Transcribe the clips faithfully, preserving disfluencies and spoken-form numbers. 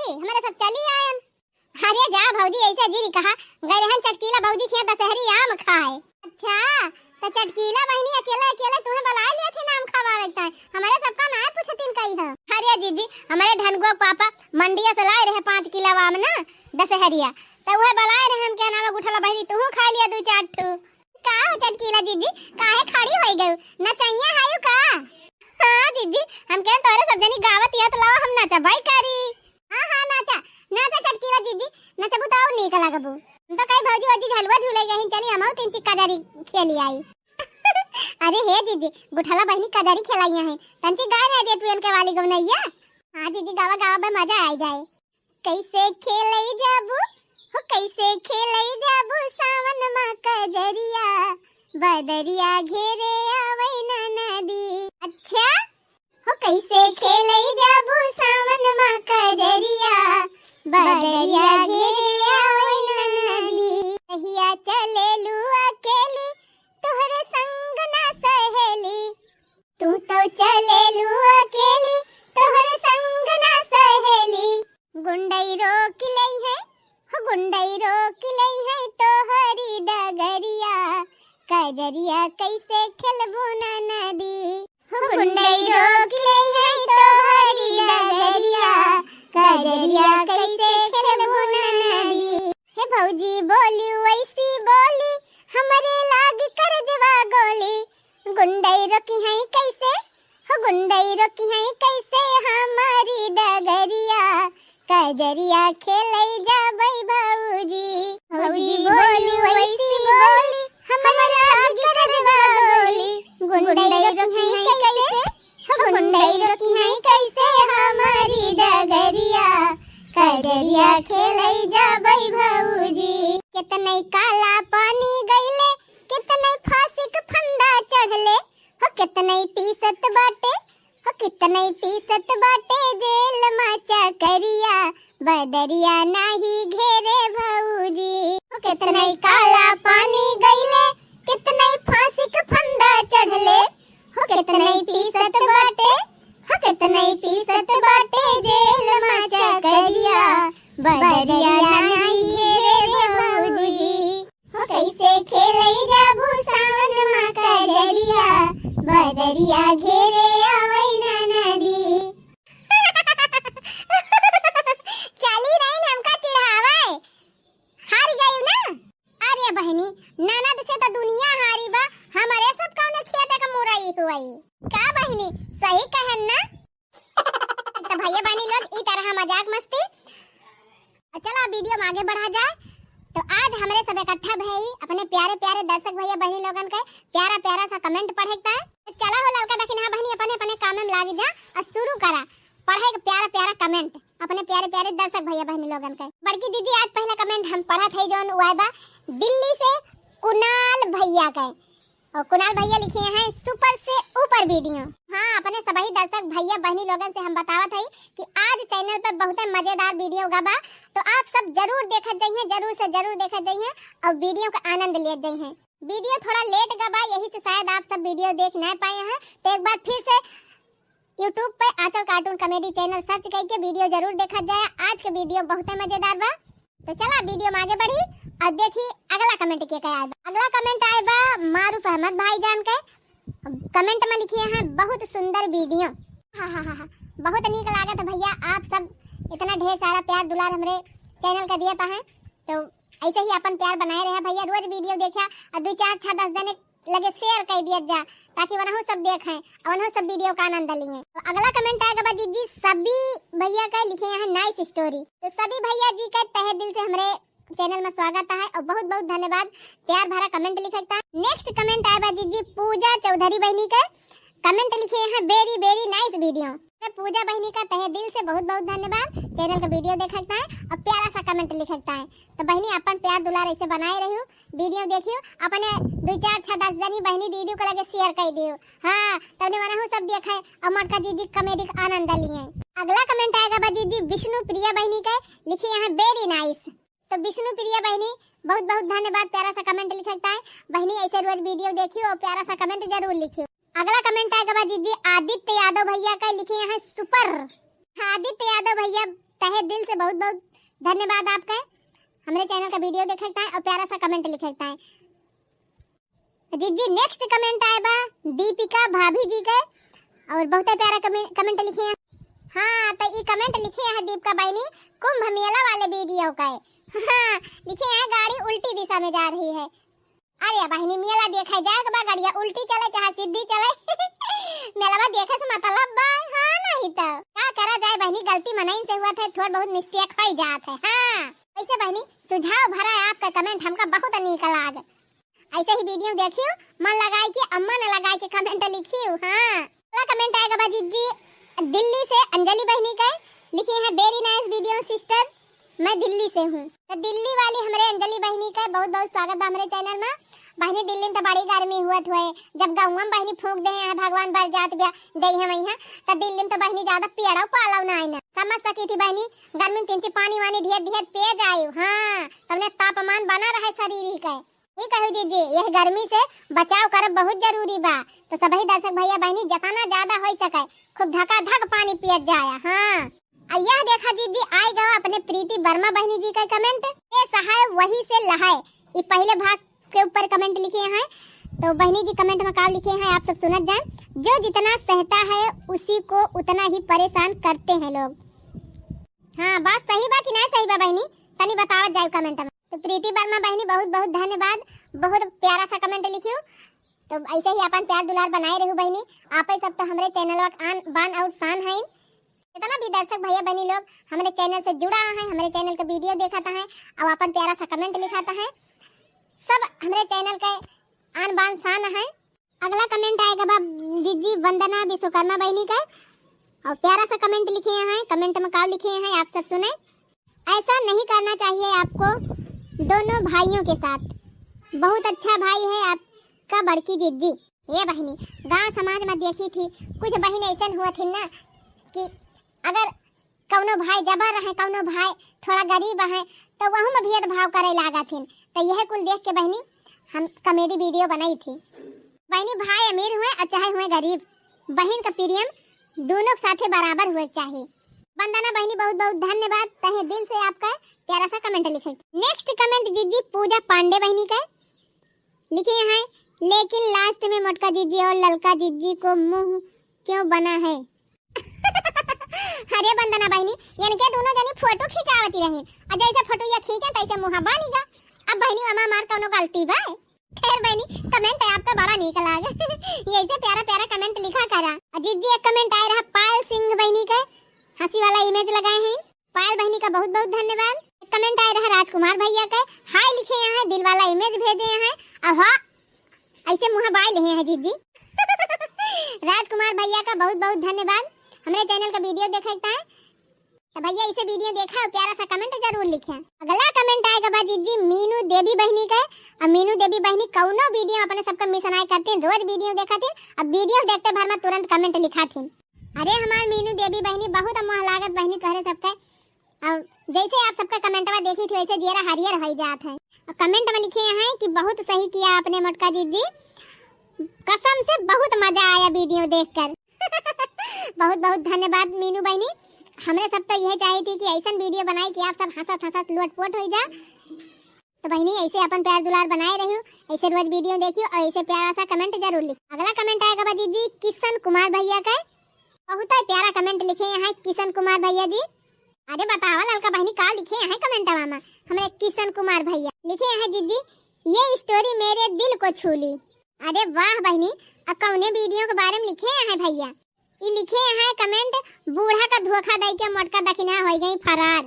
हमरे सब चली आयन। अरे जा भौजी, ऐसे जिन कहा, गए रहन चटकीला भौजी खिया दशहरी आम खाए। अच्छा, तो चटकीला बहिनी अकेले अकेले तुहें बलाए लेथिन आम खवावे ताई, हमरे सबका नाय पूछतिन कही हो। अरे जीजी, हमरे ढनगो पापा मंडिया से लाए रहे पाँच किलो आम ना दशहरिया, तो उहे बलाए रहे हम, क्या नाम है, गुठला बहिनी तुहू खा लिया दू चार ठू। का हो चटकीला जीजी, काहे खड़ी होई गयू? नचैया हायू का? हाँ जीजी, हम कहेन तोरे सब जनी गावत यत लावा, हम नचबई करी। हाँ हाँ, नाचा, नाचा चटकीला जीजी, नचबू तो और नीक लगबू। हम तो कही भौजी ओजी झलुआ झूले गई, चली हमहू तीन चिक्का जारी खेली आई। अरे हे जीजी, गुठला बहिनी कजरी खेलाइया है, तंची गाय ना दे तू इनके वाली गौनैया। हाँ जीजी, गावा गावा बे, मजा आई जाए। कैसे खेलई जाबू, हो कैसे खेलई जाबू सावन मा कजरिया, बदरिया घेरे आवै ना नदी। अच्छा, हो कैसे खेलई जाबू सावन मा कजरिया, बदरिया घेरे आवै ना नदी। कहिया चलेलू अकेली, तोहरे संग ना सहेली। तू तो चलेलू अकेली, तोहरे संग ना सहेली। गुंडई रोक लई है, हो गुंडई रोक लई है तोहरी डगरिया। कजरिया कैसे खेलबू ना नदी। हो गुंडई रोक लई है तोहरी डगरिया। कजरिया कैसे खेलबू ना नदी। हे भौजी बोली वैसी बोली, हमरे लाग करजवा गोली। गुंडई रोकी हैं कैसे, हो गुंडई रोकी हैं कैसे हमारी डगरिया। कजरिया खेलई जाबई भौजी। भौजी बोली वैसी बोली, हमरे लाग करजवा गोली। गुंडई रोकी हैं कैसे, हो गुंडई रोकी हैं कैसे हमारी डगरिया। कजरिया खेलई जाबई भौजी। कितने काला पानी गईले, कितने फांसी के फंदा चढ़ले, हो कितने पीसत बाटे, हो कितने पीसत बाटे जेल मा चकरिया, बदरिया नाही घेरे भौजी। हो कितने काला पानी गईले, कितने फांसी के फंदा चढ़ले, हो कितने पीसत बाटे, हो कितने पीसत बाटे जेल मा चकरिया, बदरिया नाही घेरे भौजी। हो कैसे खेलई जाबू सावन मा कजरिया, बदरिया घेरे आवै ना नदी। चली रही हमका चिढ़ावे, हार गई ना। अरे बहिनी, ननद से तो दुनिया हारी बा, हमरे सब कौने खेते का मुरई हुई। का बहिनी, सही कहन ना? तो भैया बहनी लोग, ई तरह मजाक मस्ती। और चला, वीडियो में आगे बढ़ा जाए। तो आज हमरे सब इकट्ठा भई अपने प्यारे प्यारे दर्शक भैया बहनी लोगन के प्यारा प्यारा सा कमेंट पढ़े के ताए। तो चला हो ललका दखिनहा बहनी, अपने अपने काम में लाग जा और शुरू करा पढ़े के प्यारा प्यारा कमेंट अपने प्यारे प्यारे दर्शक भैया बहनी लोगन के। बड़की दीदी, आज पहला कमेंट हम पढ़त है जौन वो आए बा दिल्ली से कुणाल भैया के। और कुणाल भैया लिखे हैं सुपर से ऊपर वीडियो। हाँ, अपने सबही दर्शक भैया बहनी लोगन से हम बतावत हई कि आज चैनल पे बहुते मजेदार वीडियो गा बा, तो आप सब जरूर देखत जइहें, जरूर से जरूर देखत जइहें और वीडियो का आनंद लेत जइहें। वीडियो थोड़ा लेट गा बा, यही से शायद आप सब वीडियो देख नहीं पाए हैं, तो एक बार फिर से YouTube पे आंचल कार्टून कॉमेडी चैनल सर्च करके वीडियो जरूर देखत जाए। आज के वीडियो बहुते मजेदार बा। तो चला वीडियो में आगे बढ़ी और देखी अगला कमेंट के का आए बा। अगला कमेंट आए बा मारूफ अहमद भाईजान के। कमेंट में लिखे हैं, "बहुत सुंदर वीडियो।" हाँ हाँ हाँ हाँ, बहुत नीक लागत है भैया, आप सब इतना ढेर सारा प्यार दुलार हमरे चैनल का दिए पा हैं, तो ऐसे ही अपन प्यार बनाए रहे भैया, रोज वीडियो देखा और दो चार छह दस जने लगे शेयर कर दिया जा, ताकि वनहु सब देखें और वनहु सब वीडियो का आनंद लिए। तो अगला कमेंट आएगा बा जीजी सभी भैया का, लिखे हैं नाइस स्टोरी। तो सभी भैया जी का तहे दिल से हमरे चैनल में स्वागत है और बहुत बहुत धन्यवाद प्यार भरा कमेंट लिखता है। नेक्स्ट कमेंट आए बा जीजी पूजा चौधरी बहनी का, कमेंट लिखे हैं very very nice video। तो पूजा बहनी का तहे दिल से बहुत बहुत धन्यवाद चैनल का वीडियो देखता है और प्यारा सा कमेंट लिखता है। तो बहनी अपन प्यार दुलार ऐसे बनाए रहियो, वीडियो देखियो, अपने दो चार छह दस जनी बहनी दीदी को लगे शेयर कर दियो। हाँ, तबने वनहु सब देखे और मोटका जीजी कॉमेडी का आनंद लिए। अगला कमेंट आएगा बा जीजी विष्णु प्रिया बहनी का, लिखी हैं very nice। तो विष्णु प्रिया बहनी बहुत बहुत धन्यवाद प्यारा सा कमेंट लिखता है। बहनी ऐसे रोज वीडियो देखियो और प्यारा सा कमेंट जरूर लिखियो। अगला कमेंट आएगा बा जीजी आदित्य यादव भैया का, लिखे हैं सुपर। हाँ, आदित्य यादव भैया तहे दिल से बहुत बहुत धन्यवाद आपका, हमरे channel का video देखे के ताईं और प्यारा सा comment लिखे के ताईं। जिज्जी, next comment आए बा दीपिका भाभी जी के, और बहुत प्यारा comment, comment लिखे हैं। हाँ, तो ई comment लिखे हैं दीपिका बहिनी, कुंभ मेला वाले video का है। हाँ, लिखे हैं गाड़ी उल्टी दिशा में जा रही है। अरे बहिनी, मेला देखे जाए के बा, गड़िया उल्टी चले चाहे सीधी चले, मेलवा देखे से मतलब बा। हाँ, नहीं तो का करा जाए बहिनी, गलती मनइन से हुआ थे, थोड़ बहुत mistake हो ही जात है। हाँ, ऐसे बहिनी, सुझाव भरा है आपका comment, हमका बहुत नीक लाग। ऐसे ही video देखियो, मन लगाए के, अम्मा न लगाए के comment लिखियो। हाँ, अगला comment आएगा बा जिज्जी, दिल्ली से अंजलि बहिनी का, लिखे हैं, "Very nice video sister, मैं दिल्ली से हूँ।" तो दिल्ली वाली हमरे अंजलि बहिनी का बहुत बहुत स्वागत बा हमरे channel में। बहिनी, दिल्ली में तो बड़ी गर्मी हुआ हुए, जब गाँव में बहिनी फूंक दे हैं भगवान बर जात ब्या दे हैं वही, तो दिल्ली में तो बहिनी ज्यादा पेड़ो पालो ना आए ना। समझ सकी थी बहिनी, गर्मी में तीन चार पानी वानी ढेर ढेर पिए जाए। हाँ, तमने तापमान बना रहे शरीर ही का। ही कहू जिज्जी, यह गर्मी से बचाव करब बहुत जरूरी बा। तो सभी दर्शक भैया बहिनी जितना ज्यादा हो सके खूब धका धक पानी पियत जाया। हाँ, आ यह देखा जिज्जी, आई गवा अपने प्रीति वर्मा बहिनी जी का comment, "ये सहाय वही से लहाय।" ये पहले भाग के ऊपर comment लिखे हैं, तो बहिनी जी comment में का लिखे हैं आप सब सुनत जाए, "जो जितना सहता है उसी को उतना ही परेशान करते हैं लोग।" हाँ, बात सही बा कि नहीं सही बा बहिनी, तनी बतावत जाए comment में। तो प्रीति वर्मा बहिनी, बहुत बहुत धन्यवाद, बहुत प्यारा सा comment लिखियो। तो ऐसे ही अपन प्यार दुलार बनाए रहू बहिनी, आप ही सब तो हमरे channel का आन बान और शान हैं। जितना भी दर्शक भैया बहिनी लोग हमरे channel से जुड़ा है, हमरे channel का video देखता है और अपन प्यारा सा comment लिखाता है, सब हमरे channel के आन बान शान है। अगला comment आएगा बा जिज्जी वंदना विश्वकर्मा बहिनी का, और प्यारा सा comment लिखे हैं। Comment में का लिखे हैं आप सब सुने, "ऐसा नहीं करना चाहिए आपको दोनों भाइयों के साथ। बहुत अच्छा भाई है आपका बड़की जिज्जी।" ये बहिनी, गांव समाज में देखी थी, कुछ बहिन ऐसन हुआ थी ना कि अगर कौनो भाई जबर रहे, कौनो भाई थोड़ा गरीब है, तो वहू में भेदभाव करे लागा थी। तो यह कुल देख के बहिनी हम comedy video बनाई थी। बहिनी, भाई अमीर हुए और चाहे हुए गरीब, बहिन का प्रेम दोनों के साथे बराबर हुए के चाही। वंदना बहिनी, बहुत बहुत धन्यवाद, तहे दिल से आपका प्यारा सा comment लिखे। Next comment जिज्जी पूजा पांडे बहिनी का लिखे हैं, "लेकिन last में मोटका जिज्जी और ललका जिज्जी को मुंह क्यों बना है?" अरे वंदना बहिनी, इनके दोनों जनी photo खिंचावती रही, और जैसे photo ये खींचे तैसे मुंह बनी गा। अब बहिनी, वमा हमार कौनो गलती बा? खैर बहिनी, comment आपका बड़ा नीक लाग। ये ऐसे प्यारा प्यारा comment लिखा करा। और जिज्जी, एक comment आए रहा पायल सिंह बहिनी के, हंसी वाला image लगाए हैं। पायल बहिनी का बहुत बहुत धन्यवाद। Comment आए रहा राजकुमार भैया के, hi लिखे हैं, दिल वाला image भेजे हैं। और हाँ, ऐसे मुँह बाय लिहे हैं जिज्जी। राजकुमार भैया का बहुत बहुत धन्यवाद, हमरे channel का video देखे के ताईं। तो भैया, इसे video देखा और प्यारा सा comment जरूर लिखे। अगला comment आएगा बा जिज्जी मीनू देवी बहिनी के। अब मीनू देवी बहिनी कौनो video अपने सबका miss नाय करती, रोज video देखा थी। अब video देखते भर में तुरंत comment लिखा थी। अरे हमार मीनू देवी बहिनी, बहुत मोह लागत बहिनी तोहरे सबके। अब जैसे आप सबका commentवा देखी थी, वैसे जियरा हरियर होई जात है। और comment में लिखे हैं कि बहुत सही किया आपने मोटका जिज्जी, कसम से बहुत मजा आया video देखकर। बहुत बहुत धन्यवाद मीनू बहिनी, हमरे सब तो यह चाही थी कि ऐसन video बनाई कि आप सब हंसत हंसत लोटपोट होई जा। तो बहिनी, ऐसे अपन प्यार दुलार बनाए रहियो, ऐसे रोज video देखियो और ऐसे प्यारा सा comment जरूर लिखियो। अगला comment आएगा बा जिज्जी किशन कुमार भैया का, बहुत ही प्यारा comment लिखे हैं किशन कुमार भैया जी। अरे बतावा ललका बहिनी, का लिखे हैं commentवा में हमरे किशन कुमार भैया? लिखे हैं जिज्जी, ये story मेरे दिल को छू ली। अरे वाह बहिनी, आ कौने video के बारे में लिखे हैं भैया? ई लिखे हैं comment, बूढ़ा का धोखा दई के मोटका दखिना होई गई फरार।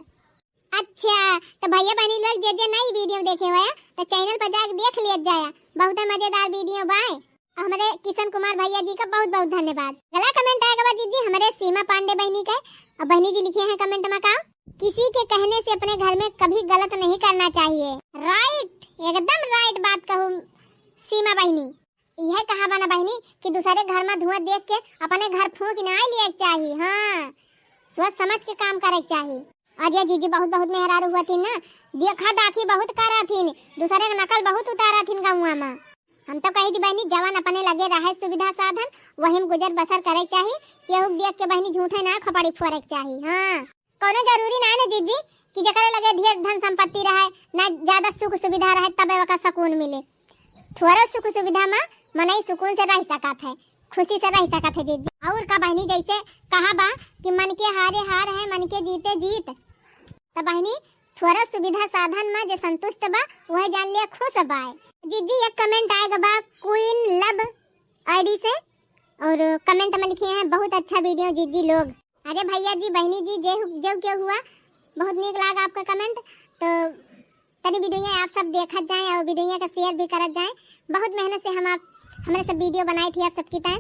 अच्छा, तो भैया बहिनी लोग जे जे नई video देखे हुए तो channel पर जाके देख लिया जाया, बहुत मजेदार video बाय। और हमरे किशन कुमार भैया जी का बहुत बहुत धन्यवाद। अगला comment आएगा बा जिज्जी हमरे सीमा पांडे बहिनी के, और बहिनी जी लिखे हैं comment में का, किसी के कहने से अपने घर में कभी गलत नहीं करना चाहिए। Right, एकदम right बात कहू सीमा बहिनी। यह कहा बा ना बहिनी कि दूसरे घर में धुआं देख के अपने घर फूंक ना लिए के चाही। हाँ, सोच समझ के काम करे के चाही। और ये जिज्जी बहुत बहुत मेहरारू हुआ थी ना, देखा दाखी बहुत करा थी, दूसरे के नकल बहुत उतारा थी गौवा में। हम तो कही थी बहिनी, जवन अपने लगे रहे सुविधा साधन, वही में गुजर बसर करे के चाही। केहू के देख के बहिनी झूठे ना खोपड़ी फोरे के चाही। हाँ, कौनो जरूरी ना है ना जीजी कि जेकरे लगे ढेर धन संपत्ति रहे, ना ज्यादा सुख सुविधा रहे, तबे ओका सुकून मिले। थोड़ा सुख सुविधा में मनई सुकून से रह सकत है, खुशी से रह सकत है जीजी। और का बहिनी, जैसे कहा बा कि मन के हारे हार है, मन के जीते जीत। त बहिनी, थोड़ा सुविधा साधन में जे संतुष्ट बा, वह जान लिया खुश बा। जीजी, एक comment आएगा बा Queen Love ID से, और comment में लिखे हैं, "बहुत अच्छा video जीजी लोग।" अरे भैया जी, बहिनी जी, जे हु-, जो क्यों हुआ, बहुत नीक लाग आपका comment। तो तनी video आप सब देखत जाएं और video का share भी करत जाएं। बहुत मेहनत से हम आप, हमरे सब video बनाई थी आप सबकी तान।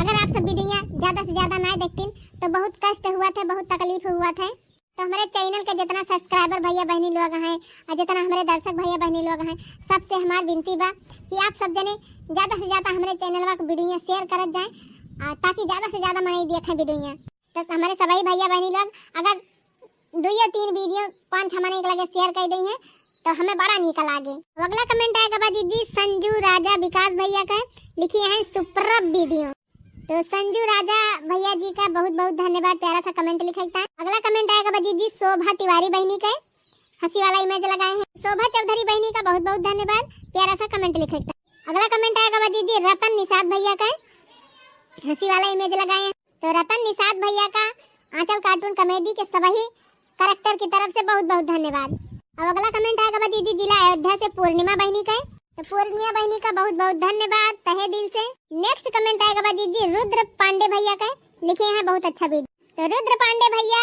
अगर आप सब video ज्यादा से ज्यादा ना देखतीन तो बहुत कष्ट हुआ था, बहुत तकलीफ हुआ था। तो हमरे channel के जितना subscriber भैया बहिनी लोग हैं और जितना हमरे दर्शक भैया बहिनी लोग हैं, सबसे हमार विनती बा कि आप सब जने ज्यादा से ज्यादा हमरे channel वा के video share करत जाएं, आ, ताकि ज्यादा से ज्यादा मनई देखें video। तो हमरे सभी भैया बहिनी लोग अगर दुइयो तीन video पाँच छह मनई के लगे share कर देइहें तो हमें बड़ा नीक लागे। तो अगला comment आएगा बा जीजी संजू राजा विकास भैया का, लिखिए हैं, "Superb video।" तो संजू राजा भैया जी का बहुत बहुत धन्यवाद प्यारा सा comment लिखे का। अगला comment आएगा बा जीजी शोभा तिवारी बहिनी का, हंसी वाला image लगाए हैं। शोभा चौधरी बहिनी का बहुत बहुत धन्यवाद प्यारा सा comment लिखे का। अगला comment आएगा बा जीजी रतन निषाद भैया का, हंसी वाला image लगाए हैं। तो रतन निषाद भैया का आंचल cartoon comedy के सभी character की तरफ से बहुत बहुत धन्यवाद। अब अगला comment आएगा बा जीजी जिला अयोध्या से पूर्णिमा बहिनी का। तो पूर्णिमा बहिनी का बहुत बहुत धन्यवाद तहे दिल से। Next comment आएगा बा जीजी रुद्र पांडे भैया का, लिखे हैं, "बहुत अच्छा video।" तो रुद्र पांडे भैया,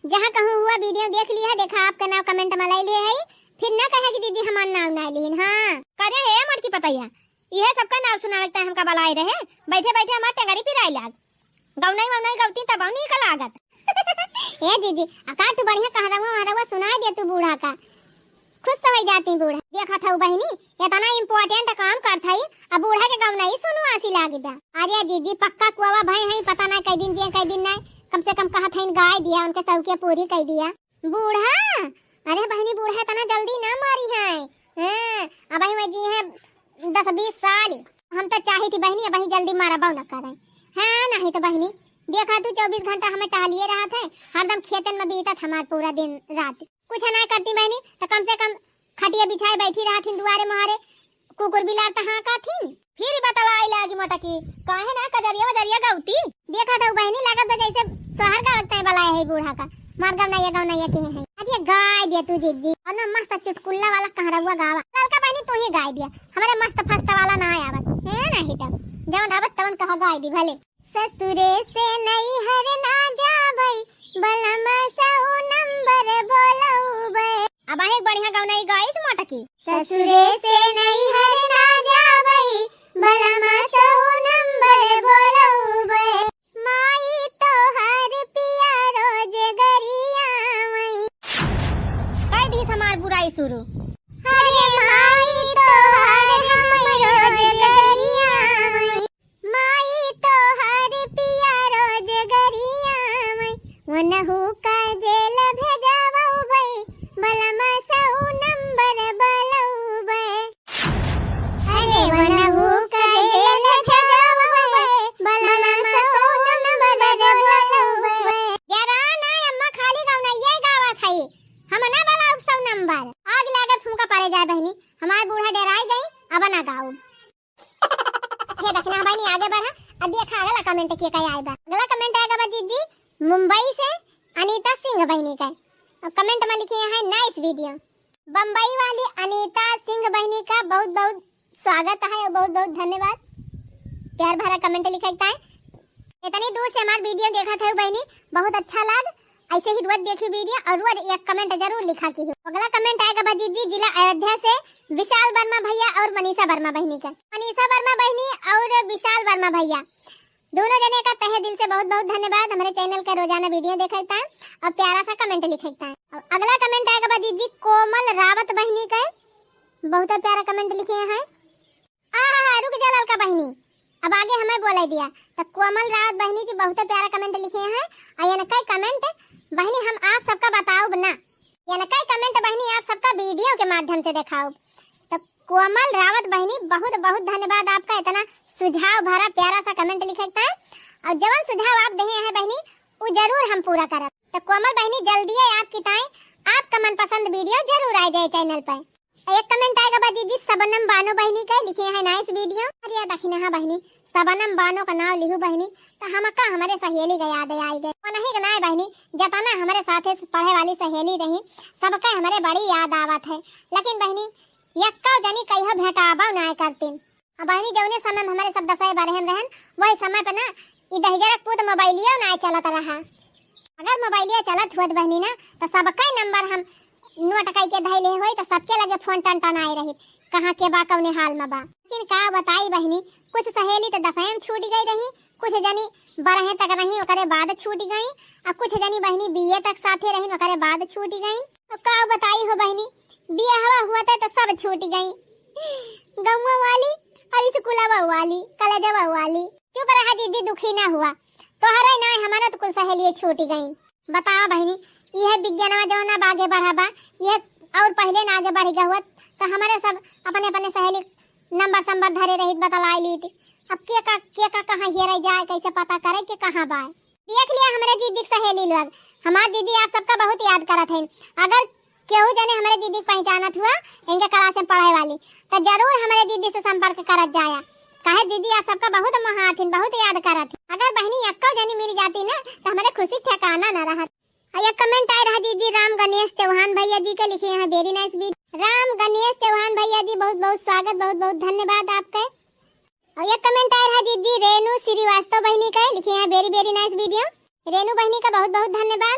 जहाँ कहूँ हुआ video देख लिया है, देखा आपका नाम comment में लाई लिए है, फिर ना कहे कि दीदी हमार नाम ना लिहिन। हाँ, करे हे मोटकी पतैया, इहे सबका नाम सुना लगता है, हमका बलाए रहे, बैठे बैठे हमार टेंगरी पिराए लाग। गौनई वौनई गौती तब नीक लागत। ए जीजी, अका तू बढ़िया कहरवा वहरवा सुनाए दे तू बूढ़ा का, खुश हो जाती बूढ़ा। देखत हऊ बहिनी, इतना important काम करत हई, अब बूढ़ा के गौनई सुनवासी लागी बा। अरे जीजी, पक्का कुआवा भय है, पता ना कई दिन जिए कई दिन ना, कम से कम कहत हईन गाय दिया, उनके शौकिया पूरी कई दिया। बूढ़ा, अरे बहिनी, बूढ़ा इतना जल्दी ना मारी है। हाँ, अबही मैं जी है दस बीस साल। हम तो चाही थी बहिनी, अबही जल्दी मारबो न करे। हाँ, नहीं तो बहिनी, देखा तू चौबीस घंटा हमें टहलिए रहत है, हरदम खेतन में बीतत हमार पूरा दिन रात। कुछ ना करती बहिनी, तो कम से कम खटिया बिछाए बैठी रहत हिन दुआरे मुहारे, कुकुर बिलार तो हाँकत हिन। फिर बतलाए लागी मोटकी, काहे ना कजरिया वजरिया गौती? देखा था बहिनी, लागत बा जैसे तोहर गावत तय बलाए है बूढ़ा का। मार गवनैया गवनैया के है। अरे गाय दिया तू जीजी। और ना मस्त चुटकुल्ला वाला कहरवा गावा। ललका बहिनी तू ही गाय दिया। हमरे मस्त फस्त वाला ना आवत। है ना हिटम। जवन आवत तवन कहा गाय दी भले। ससुरे से नैहर ना जावई, बलम सौ नंबर बोलौबे। अब एक बढ़िया गवनई गाइस मोटकी। ससुरे से नैहर ना जावई, बलम सौ नंबर बोलौबे। माई तोहर पिया रोज गरियावई। कह दी हमार बुराई शुरू। अरे माई तोहर हम रोज गरियावई। माई तोहर पिया रोज गरियावई। वनहु का जेल भेजावबै, बलमा सौ नंबर बलौबै। अरे वनहु का जेल भेजावबै, बलमा सौ नंबर बलौबै। जरा ना अम्मा खाली गवनैया गावत है, हम ना बलाउब सौ नंबर। आग लागे फूंका पड़े जाए बहिनी, हमार बूढ़ा डेराई गई, अब ना गाउब। हे दखना बहिनी आगे बढ़ा, अब देखा अगला comment के का आए बा। अगला comment आएगा बा जीजी मुंबई से अनीता सिंह बहिनी का। और comment में लिखे हैं nice video। बम्बई वाली अनीता सिंह बहिनी का बहुत बहुत स्वागत है और बहुत बहुत धन्यवाद प्यार भरा comment लिखे का। इतनी दूर से हमार video देखत है बहिनी, बहुत अच्छा लाग। ऐसे ही रोज देखी video और रोज एक comment जरूर लिखा की हो। अगला comment आएगा बा जीजी जिला अयोध्या से विशाल वर्मा भैया और मनीषा वर्मा बहिनी का। मनीषा वर्मा बहिनी और विशाल वर्मा भैया दोनों जने का तहे दिल से बहुत बहुत धन्यवाद हमारे channel का रोजाना video देखता और प्यारा सा comment लिखता। और अगला comment आएगा बा जीजी कोमल रावत बहिनी का, बहुत प्यारा comment लिखे हैं। आहा, रुक जा ललका बहिनी, अब आगे हमें बोले दिया। तो कोमल रावत बहिनी जी बहुत प्यारा comment लिखे हैं। और इनका comment बहिनी हम आप सबका बताउब ना, इनका comment बहिनी आप सबका video के माध्यम से देखाउब। तो कोमल रावत बहिनी बहुत बहुत धन्यवाद आपका इतना सुझाव भरा प्यारा सा comment लिखे का। और जवन सुझाव आप देहे हैं बहिनी, वो जरूर हम पूरा करब। तो कोमल बहिनी, जल्दी है आपकी ताई, आपका मनपसंद video जरूर आ जाए channel पे। और एक comment आएगा बा दीदी सबनम बानो बहिनी के, लिखे हैं nice video। अरे देखी ना, हाँ बहिनी, सबनम बानो का नाव लिहू बहिनी, तो हमका हमरे सहेली का याद आई गई। वो नहीं के नाय बहिनी, जतना हमरे साथे से पढ़े वाली सहेली रही, सबके हमरे बड़ी याद आवत है। लेकिन बहिनी, यक्का जनी कहियो भेंटाबा नाय करतीन। अब बहिनी, जौने समय में हमरे सब दसए बारहे में रहन, वही समय पे ना ई दहिजरक पूत मोबाइलियो नाय चलत रहा। अगर मोबाइलियो चलत हुअत बहिनी ना, तो सबका नंबर हम नोट कई के धइले होई, तो सबके लगे फोन टन टन आए रही, कहाँ के बा, कौने हाल में बा। लेकिन का बताई बहिनी, कुछ सहेली तो दसए में छूट गई रही, कुछ जनी बारहे तक रही, ओकरे बाद छूट गई, और कुछ जनी बहिनी बीए तक साथे रही, ओकरे बाद छूट गई। तो का बताई हो बहिनी, बियाहवा हुआ था तो सब छूट गई, गौवा वाली और स्कूलवा वाली, कॉलेजवा वाली। चुप रहा दीदी, दुखी ना हुआ, तोहरा ही ना, हमारा तो कुल सहेलियाँ छूट गई। बताओ बहिनी, यह विज्ञानवा जौन अब आगे बढ़ा बा, यह और पहले ना आगे बढ़ गया हुआ, तो हमारे सब अपने अपने सहेली नंबर संबर धरे रही, बतलाई ली थी। अब के का, के का कहाँ हेरे जाए, कैसे पता करे के कहाँ बाय। देख लिया हमरे दीदी के सहेली लोग, हमार दीदी आप सबका बहुत याद करत हैं। अगर केहू जने हमरे दीदी के पहचानत हुआ, इनके class में पढ़े वाली, तो जरूर हमरे दीदी से संपर्क करत जाया। काहे दीदी आप सबका बहुत मोहात हिन, बहुत याद करत हिन। अगर बहिनी एक्को जनी मिल जाती ना, तो हमरे खुशी ठिकाना न रहत। और एक comment आए रहा दीदी राम गणेश चौहान भैया जी के, लिखे हैं very nice video। राम गणेश चौहान भैया जी, बहुत बहुत स्वागत, बहुत बहुत धन्यवाद आपके। और एक comment आए रहा दीदी रेणु श्रीवास्तव बहिनी के, लिखे हैं very very nice video। रेणु बहिनी का बहुत बहुत धन्यवाद।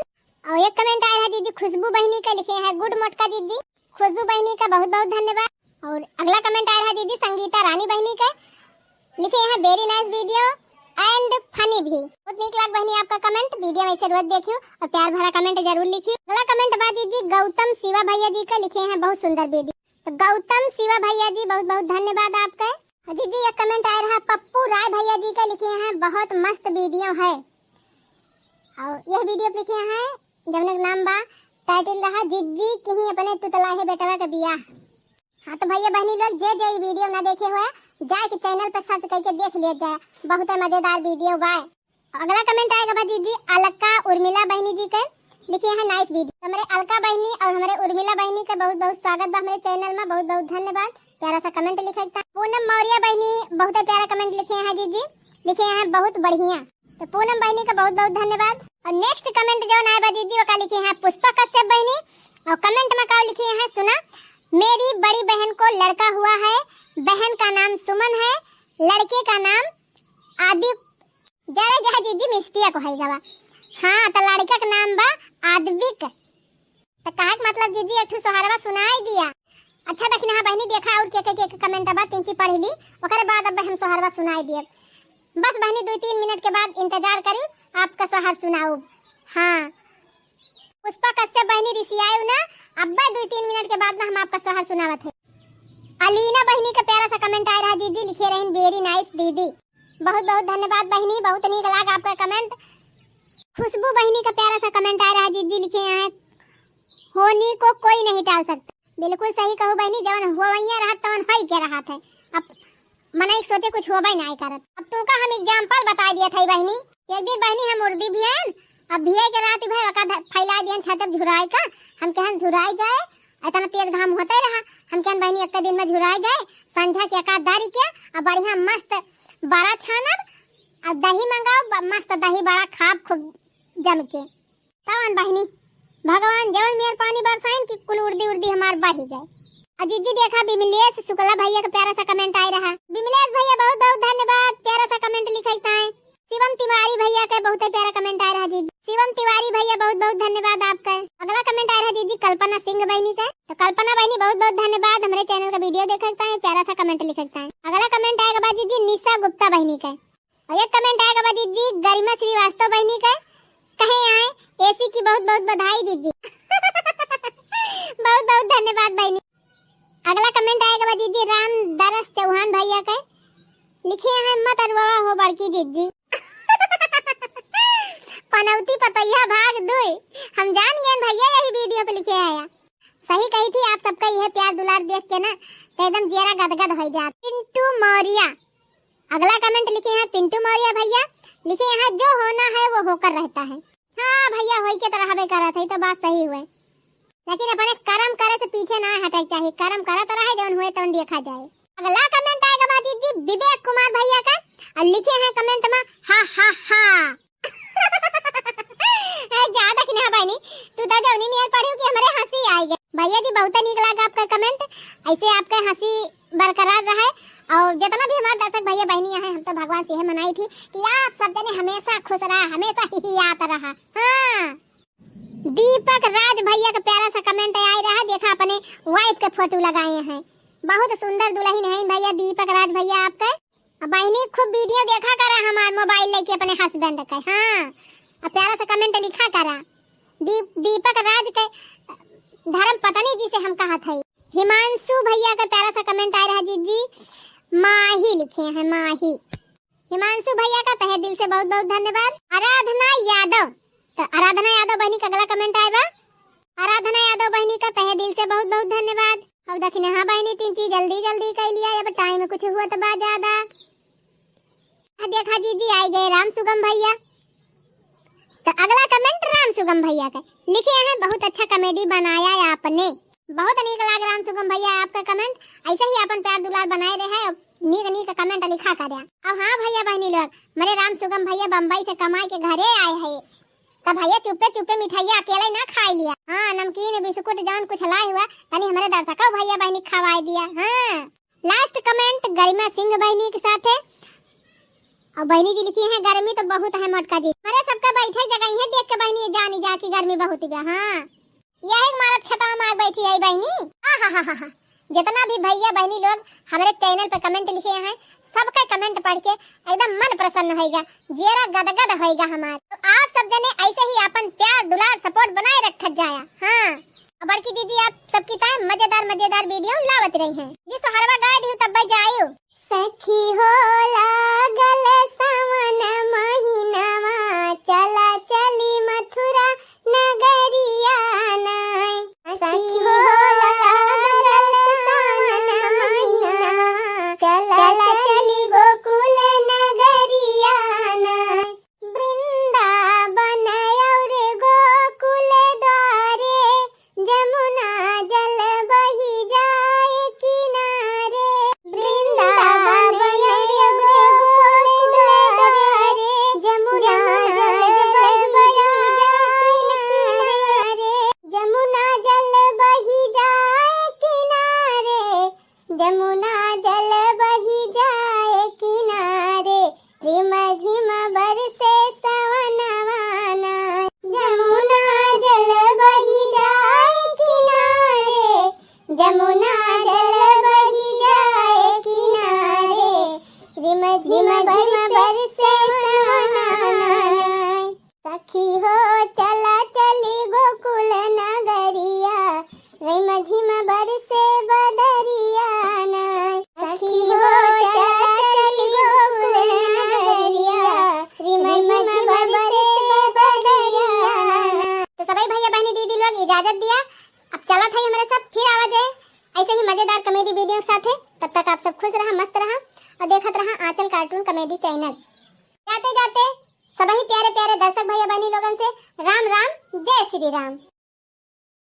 और एक comment आए रहा दीदी खुशबू बहिनी के, लिखे हैं good मोटका दीदी। खुशबू बहिनी का बहुत बहुत धन्यवाद। और अगला comment आए रहा दीदी संगीता रानी बहिनी के, लिखे हैं very nice video and funny भी। बहुत नीक लाग बहिनी आपका comment, video में ऐसे रोज देखियो और प्यार भरा comment जरूर लिखियो। अगला comment बा दीदी गौतम शिवा भैया जी का, लिखे हैं बहुत सुंदर video। तो गौतम शिवा भैया जी बहुत बहुत धन्यवाद आपका। और दीदी एक comment आए रहा पप्पू राय भैया जी का, लिखे हैं बहुत मस्त video है। और यह video पे लिखे हैं जौन एक नाम बा, title रहा जिज्जी किहीं अपने तुतलाहे बेटवा के बियाह। हाँ तो भैया बहिनी लोग, जे जे ई video ना देखे हुए, जाए के channel पे search करके देख लिया जाए, बहुत मजेदार video बा। अगला comment आएगा बा दीदी अलका उर्मिला बहिनी जी के, लिखे हैं nice video। हमरे अलका बहिनी और हमरे उर्मिला बहिनी का बहुत बहुत स्वागत बा हमरे channel में, बहुत बहुत धन्यवाद। प्यारा सा comment लिखे था। पूनम मौर्य बहिनी बहुत प्यारा comment लिखे हैं दीदी, लिखे हैं बहुत बढ़िया। तो पूनम बहिनी का बहुत बहुत धन्यवाद। और next comment जौन आए बा दीदी, ओका लिखे हैं पुष्पा कश्यप बहिनी। और comment में का लिखे हैं सुना, मेरी बड़ी बहन को लड़का हुआ है, बहन का नाम सुमन है, लड़के का नाम आदि, जरा जहा दीदी mistake होइ गवा। हाँ, तो लड़का का नाम बा आदविक। तो कहा के मतलब दीदी एक ठो सोहरवा सुनाई दिया। अच्छा दखिनहा बहिनी, देखा और के के के comment बा, तिनची पढ़ ली, ओकरे बाद अब हम सोहरवा सुनाई दिए। बस बहिनी दुई तीन मिनट के बाद इंतजार करी, आपका सोहर सुनाऊ। हाँ, पुष्पा कश्यप बहिनी रिसियायु ना, अब्बा दुई तीन मिनट के बाद ना हम आपका सोहर सुनावत है। अलीना बहिनी का प्यारा सा comment आए रहा दीदी, लिखे रहिन very nice दीदी। बहुत बहुत धन्यवाद बहिनी, बहुत नीक लाग आपका comment। खुशबू बहिनी का प्यारा सा comment आए रहा दीदी, लिखे हैं होनी को कोई नहीं टाल सकता। बिल्कुल सही कहू बहिनी, जवन होवैया रहत तवन होई के रहत है। अब मनई के सोचे कुछ होबे नाई करत। अब तुमका हम example बताई दिया था बहिनी। एक दिन बहिनी हम उर्दी भियन, अब भिये के रात भर ओका ध-, फैला दियन छत पे झुराई का। हम कहन झुराई जाए, इतना तेज घाम होते रहा। हम कहन बहिनी एक दिन में झुराई जाए, संझा के एका दारी के, अब बढ़िया मस्त बड़ा छानब, अब दही मंगाओ, ब-, मस्त दही बड़ा खाब खूब जम के। तवन बहिनी, भगवान जवन मेर पानी बरसाइन कि कुल उर्दी उर्दी हमार बही जाए। आ दीदी देखा, विमलेश शुक्ला भैया का प्यारा सा comment आए रहा। विमलेश भैया बहुत बहुत धन्यवाद, प्यारा सा comment लिखे ताए। शिवम तिवारी भैया का बहुत ही प्यारा comment आए रहा दीदी। शिवम तिवारी भैया बहुत बहुत धन्यवाद आपका। अगला comment आए रहा दीदी कल्पना सिंह बहिनी का। तो कल्पना बहिनी बहुत बहुत धन्यवाद, हमरे channel का video देखे ताए, प्यारा सा comment लिखे ताए। अगला comment आएगा बा दीदी निशा गुप्ता बहिनी का। और एक comment आएगा बा दीदी गरिमा श्रीवास्तव बहिनी का, कहे आए एसी की बहुत बहुत बधाई दीदी। बहुत बहुत धन्यवाद बहिनी। अगला comment आएगा बा दीदी राम दरस चौहान भैया का, लिखे हैं मत अरुआ हो बड़की दीदी। पनौती पतैया भाग दुई, हम जान गए भैया यही video पे लिखे आया। सही कही थी, आप सबका यह प्यार दुलार देख के ना तो एकदम जियरा गदगद हो जात। पिंटू मौर्य अगला comment लिखे हैं, पिंटू मौर्य भैया लिखे हैं, जो होना है वो होकर रहता है। हाँ भइया, होई के तो रहबे करत है, तो बात सही हुए, लेकिन अपने करम करे से पीछे ना हटे के चाही। करम करत रहे, जौन हुए तौन देखा जाए। अगला comment आएगा बाजी जी विवेक कुमार भइया का, और लिखे हैं comment में, "हा हा हा।" ए, ज्यादा कि ना बहिनी, तू तो जौनी नियर पढ़ियो कि हमरे हँसी आइ गए। भइया जी बहुत नीक लागा आपका comment, ऐसे आपके हँसी बरकरार रहे। और जितना भी हमारे दर्शक भइया बहिनी हैं, हम तो भगवान से यह मनाई थी कि आप सब जने हमेशा खुश रहा, हमेशा हिहियात रहा। हाँ। दीपक राज भइया का प्यारा सा comment आए रहा, देखा अपने wife के photo लगाए हैं, बहुत सुंदर दुल्हन है भइया दीपक राज भइया आपके। अब बहिनी खूब video देखा करा हमार mobile लेके अपने husband के, हाँ, अब प्यारा सा comment लिखा करा। दीप-, दीपक राज के धर्म पत्नी जी से हम कहत है। हिमांशु भइया का प्यारा सा comment आए रहा जीजी, माही लिखे हैं, माही। हिमांशु भइया का तहे दिल से बहुत बहुत धन्यवाद। आराधना यादव, तो आराधना यादव बहिनी का अगला comment आए बा। आराधना यादव बहिनी का तहे दिल से बहुत बहुत धन्यवाद। अब देखिन, हाँ बहिनी, तीन चीज जल्दी जल्दी कइ लिया, अब time कुछ हुआ तो बा ज्यादा। आ देखा जीजी, आइ गए राम सुगम भइया। तो अगला comment राम सुगम भइया का लिखे हैं, बहुत अच्छा comedy बनाया है आपने। बहुत नीक लाग राम सुगम भइया आपका comment, ऐसे ही अपन प्यार दुलार बनाए रहे, नीक नीक comment लिखा करे। अब हाँ भइया बहिनी लोग, मेरे राम सुगम भइया बम्बई से कमाए के घरे आए हैं, तब भइया चुप्पे चुप्पे मिठाइया अकेले ना खाए लिया। हाँ, नमकीन बिस्कुट जौन कुछ लाए हुआ, तनी हमरे दर्शकों भइया बहिनी खवाए दिया। हाँ, last comment गरिमा सिंह बहिनी के साथ है। और बहिनी जी लिखी हैं, "गर्मी तो बहुत है मोटका जी।" अरे, सबका बैठे जगह है, देख के बहिनी जानी जा कि गर्मी बहुत बा। हाँ, यही मारत खेतवा में आग बैठी है बहिनी। आहाहाहा। जितना भी भइया बहिनी लोग हमरे channel पे comment लिखे हैं, सबका comment पढ़ के एकदम मन प्रसन्न होइगा, जियरा गदगद होइगा हमार। तो आप सब जने ऐसे ही अपन प्यार दुलार support बनाए रखत जाया। हाँ, और बड़की दीदी आप सबकी ताईं मजेदार मजेदार video लावत रही हैं। जी सोहरवा गाय दिहु तब्बे जायु। सखी हो लागल सावन महीनवा, चला चली मथुरा नगरिया नाय। सखी हो लागल सावन महीनवा, चला चली गोकुल नगरिया नाय। वृंदावन और गोकुल द्वारे, जमुना जल बही जाए किनारे। वृंदावन और गोकुल द्वारे, जमुना जल बही जाए किनारे। जमुना जल बही जाए किनारे, जमुना जल बही जाए किनारे, रिम झिम बरसे सवनवा नाय। जमुना जल बही जाए किनारे, जमुना जल बही जाए किनारे, रिम झिम बरसे सवनवा नाय। सखी हो चला चली गोकुल नगरिया, रिम झिम बरसे बदरिया नाय। सखी हो चला चली गोकुल नगरिया, रिम झिम बरसे बदरिया नाय। तो सभी भइया बहिनी दीदी लोग इजाजत दिया, अब चलत है हमरे सब, फिर आवा जाए ऐसे ही मजेदार comedy video के साथे। तब तक आप सब खुश रहा, मस्त रहा और देखत रहा आंचल cartoon comedy channel। जाते जाते सबही प्यारे प्यारे दर्शक भइया बहिनी लोगन से राम राम, जय श्री राम।